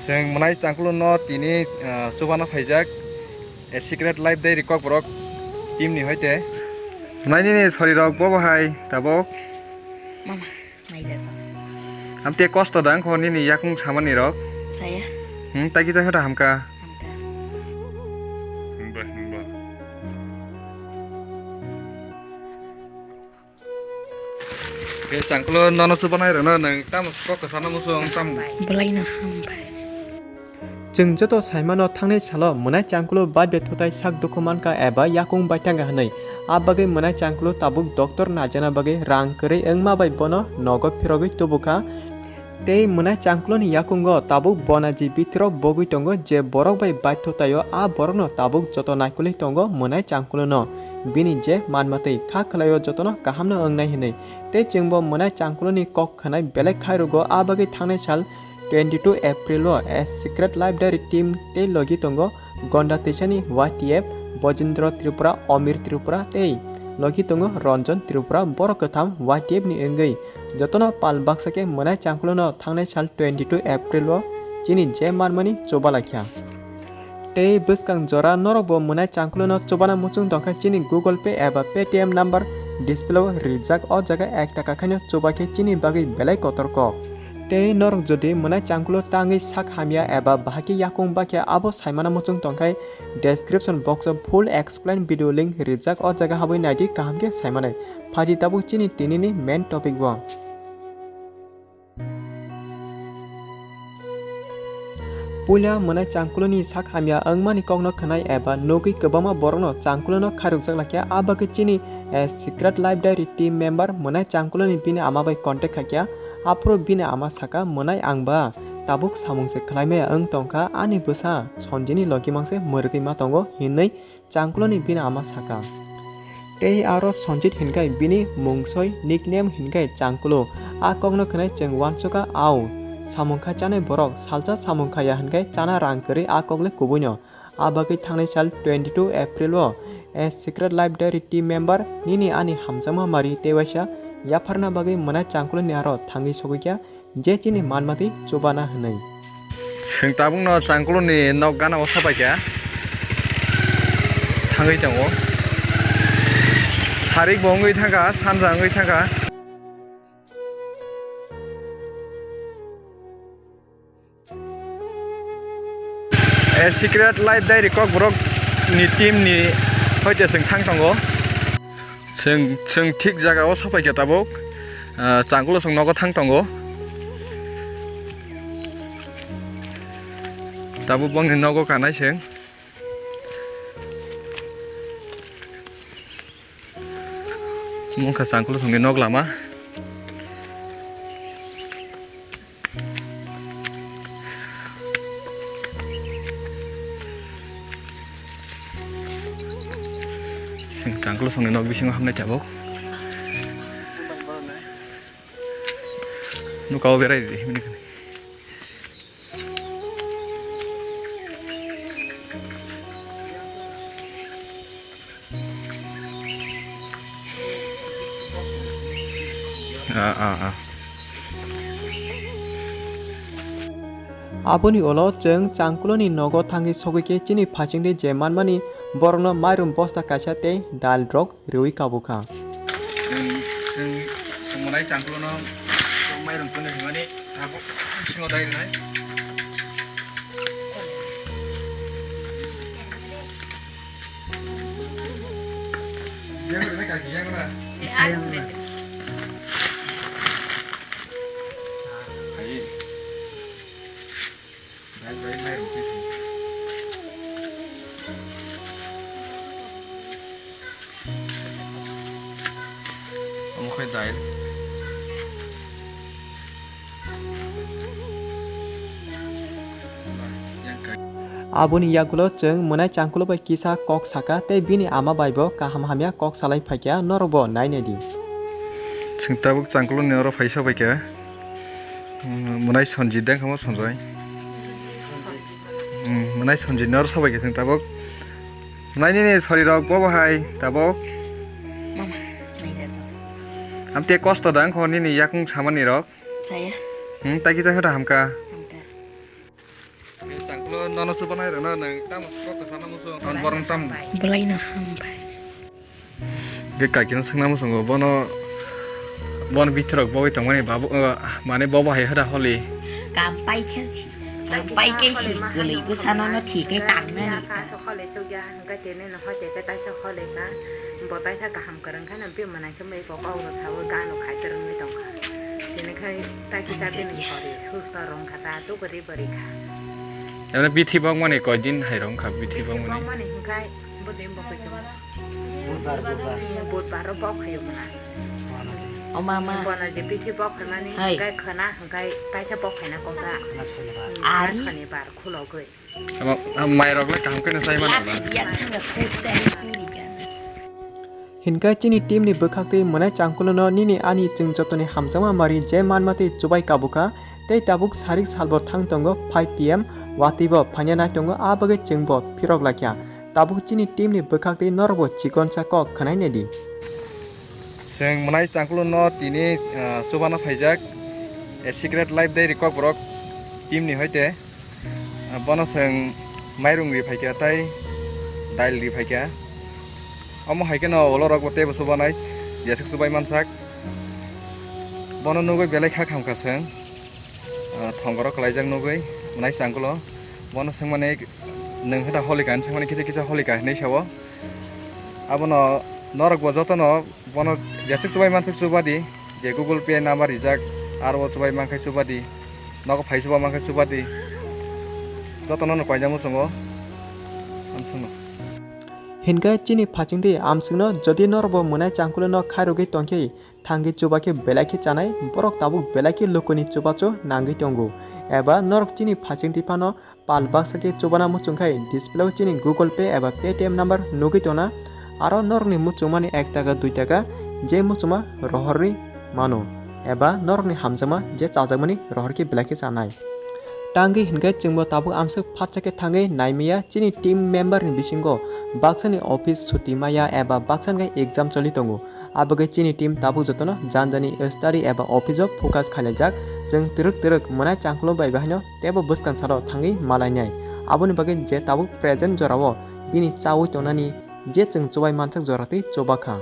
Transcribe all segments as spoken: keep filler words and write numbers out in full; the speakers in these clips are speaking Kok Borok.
Chwng mwnai changkulo no tini, ah, chubana phaijak, A Secret Life Diary Kokborok team ni hoite. Mwnai nini sori rok bo bahai tabok. Mama, mai da to. Amte kosto dang kho nini yakung samani rok. Saya. Hmm, tagi jai hota hamka. Hamka. Himba, himba. Ke changkulo nono chubanai rwno nwng tamo kok kwsano muchung tam. Bwlaino hambai. Chwng joto saimano thangnai salo mwnai changkulo bai bethotai sak dukhu mankha eba yakung bai thangkha hwnwi. A bagwi mwnai changkulo tabuk doctor naijana bagwi rang kwrwi wngma bai bono nogo phirogwi tubukha. Tei mwnai changkuloni yakungo tabuk bonaji bitirok bogwi tongo, je borok bai baithotaio a borokno tabuk joto naikolwi tongo mwnai changkulono. Bini je manmatwi kha khwlaio jotono kahamno wngnai hwnwi. Tei chwngbo mwnai changkuloni kok khwnai belai khairogo, a bagwi thangnai sal twenty two April o A Secret Life Diary team tei logi tongo Gonda Tisani Y T F, Bojendra Tripura, Omir Tripura tei logi tongo Ranjan Tripura, borok kwtham Y T F ni wngwi. Jotono pal baksa khe mwnai changkulono thangnai sal twenty two April o chini je manmani chubalakha. Tei bwskang jora norokbo mwnai changkulono chubana muchung tongkha chini Google Pay eba Paytm number display o rijak, o jaga ek taka khaino chuba khe chini bagwi belai kotor kok. Tei norok jodi mwnai changkulo tangwi sak hamya eba bahai khe yakung bakya abo saimana muchung tongkhai description box o full explain video link rijak, o jaga habwi naidi kaham khe saimanai. Phaidi tabuk chini tinini main topic o. Puila mwnai changkuloni sak hamya wngmani kokno khwnai eba nugwi kwbangma borokno changkulono khairokjak lakya, a bagwi chini, eh, Secret Life Diary team member mwnai changkuloni bini ama bai contact khaikya. Aphuru bini ama saka, "Mwnai ang ba tabuk samung se khlai maya wng tongkha, ani bwsa Sanjini logi mangse mwrwgwi ma tongo," hinwi changkuloni bini ama saka. Tei aro Sanjit hinkhai bini mungsoi, nickname hinkhai Changkulo. A kokno khwnai chwng uansukha, au, samung khai chanai borok salsa samung khaiya hinkhai chana rang kwrwi a kokle kubuino. A bagwi thangnai sal twenty two April o A Secret Life Diary team member nini ani hamjakma mari tei waisa yapharna bagwi mwnai changkuloni aro thangwi sogwikha je chini manmatwi chubana hwnwi. Chwng tabukno changkuloni nok gana o sapaikha thangwi tongo. Sarik bo wngwi thangkha, sanja wngwi thangkha. A Secret Life Diary Kokborok ni team ni hoite chwng thang tongo. Chwng, chwng thik jaga o sapaikha tabuk, ah, changkulo chwng nogo thang tongo. Tabuk bongni nogo kanai chwng. Mungkha changkulo songni nok lama. Changkulo songni nok bisingo hamnai tabuk. Nuka o berai di. Ah, ah, ah. Aboni ulo chwng changkuloni nogo thangwi sogwi khe chini phachingni je manmani borokno mairum bosta kaisa tei dal rok rwui kabukha. Chwng, chwng, chwng mwnai changkulono mairum twnwi hwnmani tabuk bisingo dai rwnai. Yang rwnai kaki, yang rwnai. Hai. Omo khe dail. Aboni yagulo chwng mwnai changkulo bai kisa kok saka tei bini ama bai bo kaham hamya kok salai phaikha, norokbo nainai di. Chwng tabuk changkuloni oro phaisa baikha. Mwnai Sanjit deng kamo Sanjay. Mwnai Sanjit ni oro sobai khe chwng tabuk. Mwnai nini sori rok bo bahai tabuk. Mama, mai da to. Amte kosto dang kho nini yakung samani rok. Saya. Hmm, tagi jai hota hamka. Hamka. Nono chubanai rwna nwng tamo kok kwchana muchung. Ang borok tamo. Bwlaino hambai. Ge kakino swngna muchungo bono, bono bithorok bogwi tongmani babu, uh, mane bobo hai hwda holi. Kam paikhe si, kam paikhe si, gwnwi bwsano no thikhe tangnani. Hwnkhe tini no hoi tete taisa hole ka, bo taisa kaham kwrwng khe no bini mwnaisa mui bo kok rw saui gano khai kwrwngwi tong kha. Tini khai taki chati ni sori susto rwng kha ta tu kwrwi bwrwi kha. Eno bithi bokmani koi din hai rwng kha bithi bokmani. Bokmani hwnkhe bo din bo koi tong. Budbar, budbar. Budbar ro bok khayo mona. Bono je. O mama. Bono je bithi bok khaimani hwnkhe khwna hwnkhe taisa bok khaina kok da. Khwna sonibar. Khwna sonibar khulogwi. Ama, ama mairok le kaham khe no sai mano na. Hinkhe chini team ni bwkhak twi mwnai changkulo no nini ani chwng jotoni hamjakma mari je manma twi chubai kabukha tei tabuk sarik salbo thang tongo five P M watwi bo phaina nai tongo a bagwi chwng bo phirok laikha tabuk chini team ni bwkhak twi norok bo chikonsa kok khwnai nai di. Chwng mwnai changkulo no tini, ah, chubana phaijak, A Secret Life Diary Kokborok team ni hoite. Bono chwng mairung ri phaikha tei dail ri phaikha. Omo hai kheno olorok bo teibo chubanai, jeswk chubai mansak. Bono nugwi belai kha khamkha chwng, ah, thongoro kwlaijak nugwi mwnai changkulo. Bono swngmani nwng hwda holika hinwi swngmani kisa kisa holika hinwi sao. Abono norok bo jotono Bono jeswk chubai manswk chuba di, je Google Pay number rijak, aro chubai mankhe chuba di, nogo phai chuba mankhe chuba di. Jotono no koinai muchungo, amswkno. Hinkhe chini phachingdi amswkno jodi norokbo mwnai changkulo no khairogwi tongkhe, thangwi chuba khe belai khe chanai, borok tabuk belai khe lukuni chubachu nangwi tongo. Eba norok chini phachingdi phano Pal baksa khe chubana muchung khai display o chini Google Pay eba Paytm number nugwi tongna, aro norokni muchungmani ek taka dui taka je muchungma rohorwi mano eba norokni hamjakma je chajakmani rohor khe belai khe chanai. Tangwi hinkhe chwngbo tabuk amswk phatsa khe thangwi naimaya chini team member ni bisingo baksani office suti maya eba baksani khai exam choli tongo. Abagwi chini team tabuk jotono jani jani study eba office o focus khailaijak. Chwng twrwk twrwk mwnai changkulo bai bahaino teibo bwskang salo thangwi malainai. Aboni bagwi je tabuk present jorao bini chaui tongnani je chwng chubai mansak jora twi chuba kha.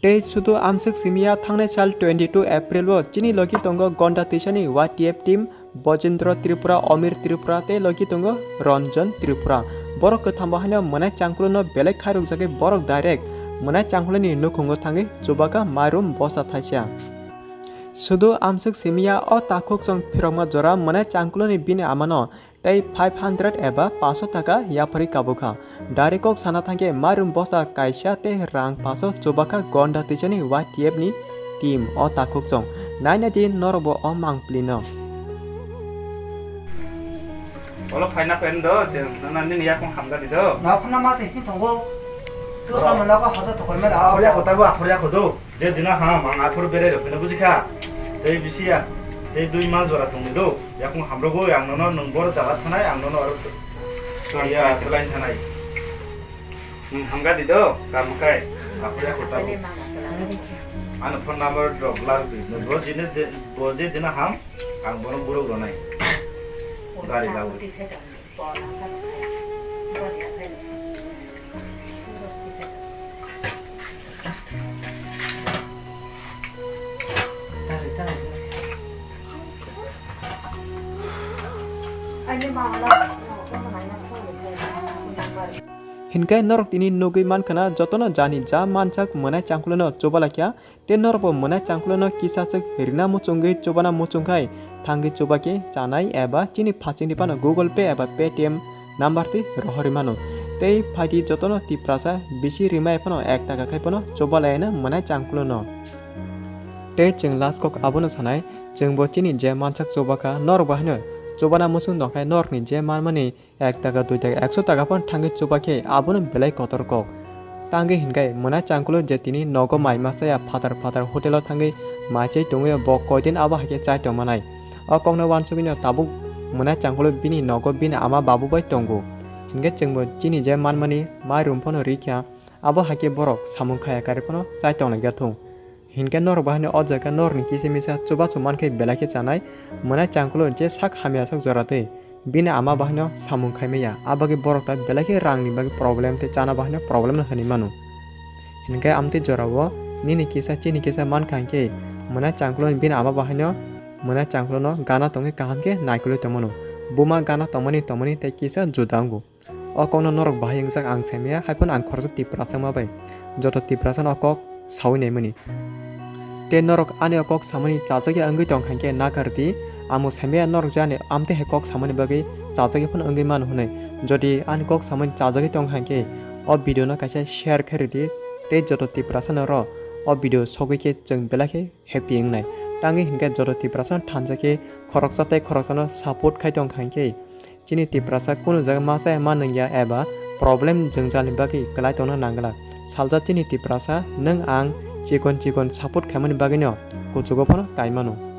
Tei sudu amswk simiya thangnai sal twenty two April o chini logi tongo Gonda Tisani Y T F team Bojendra Tripura, Omir Tripura tei logi tongo Ranjan Tripura. Borok kwtham bo haino mwnai changkulo no belai khairokjagwi borok direct mwnai changkulo ni nukhungo thangwi chubaka mairum bosa thaisa. Sudu amswk simiya o takhuk chwng phirokma jora mwnai changkulo ni bini amano tei five hundred eba paso taka yapharwi kabukha. Dari kok sana thangkhe mairum bosa kaisa tei rang paso chubakha Gonda Tisani Y T F ni team o takhuk chwng. Naina di norokbo o mangpli no. Olo phaina phaino do, je nana nini yakung hamda di do. Na khuna ma se hi tongo. Tu sa mana ko haja to ko mera. Aphurya ko tabo, aphurya ko do. Je dina ham, ang aphuru berai rok phino buji kha. Tei bisi ya, tei dui ma jora tongni do. Yakung hamrogo, ang nono nwng bor jaga thanai, ang nono aro ya, twlain thanai. Nwng hamga di do, kam kai. Aphuru ya kota bo. Ano phone number drop lar di. Bo jine de, bo je dina ham, ang bono buruk ronai. Gari lagu. Hinkhe norok tini nugwi mankha na jotono jani ja mansak mwnai changkulono chubalakya. Tei norokbo mwnai changkulono kisaswk rina muchungwi chubana muchungkhai thangwi chubakhe chanai eba chini phachingni phano Google Pay eba Paytm number twi rohorwi mano. Tei phaidi jotono Tiprasa bisi rimai phano ek taka khai phano chubalaiano mwnai changkulono. Tei chwng last kok abono sanai, chwngbo chini je mansak chubakha norokbo haino chubana muchung tongkhai norokni je manmani Ek taka, dui taka, ekso taka phano thangwi chuba khe abono belai kotor kok. Tangwi hinkhe mwnai changkulo je tini nogo mai masa ya phatar phatar hotel o thangwi mai chai tongwi bo koidin abo hai khe chai tongmanai. O kokno uansugwino tabuk mwnai changkulo bini nogo bini ama babu bai tongo. Hinkhe chwngbo chini je manmani mairum phano rikha, abo hai khe borok samung khaya karwi phano chai tonglaikha thung. Hinkhe norok bahaino o jaga norokni kisa misa chubachu mankhe belai khe chanai, mwnai changkulo je sak hamya sak jora twi bini ama bahaino samung khaimaya, a bagwi borok ta belai khe rangni bagwi problem tei chana bahaino problem no hwnwi mano. Hinkhe amtwi jorao nini kisa chini kisa mankha hinkhe mwnai changkulo bini ama bahaino mwnai changkulono gana tongwi kaham khe naikolwi tongmano. Buma gana tongmani tongmani tei kisa juda wngo. O kokno norok bahai wngjak ang saimaya, haiphano ang khoroksa Tiprasa wngma bai joto Tiprasano o kok saui naimani. Tei norok ani o kok samani chajak ya wngwi tong kha hinkhe nakardi, amo saimaya norok je ani amtwi hai kok samani bagwi chajak ya phano wngwi mano hwnwi. Jodi ani kok samani chajagwi tong kha hinkhe o video no kaisa share khai rwdi tei joto Tiprasano ro o video sogwi khe chwng belai khe happy wngnai. Tangwi hinkhe joto Tiprasano thansa khe khoroksa tei khoroksano support khai tong kha hinkhe chini Tiprasa kunu jaga ma chaya ma nungya eba problem jwngjalni bagwi kwlai tongna nangla. Saljak chini Tiprasa, nwng ang chikon chikon support khaimani bagwino kuchugo phano kaimano.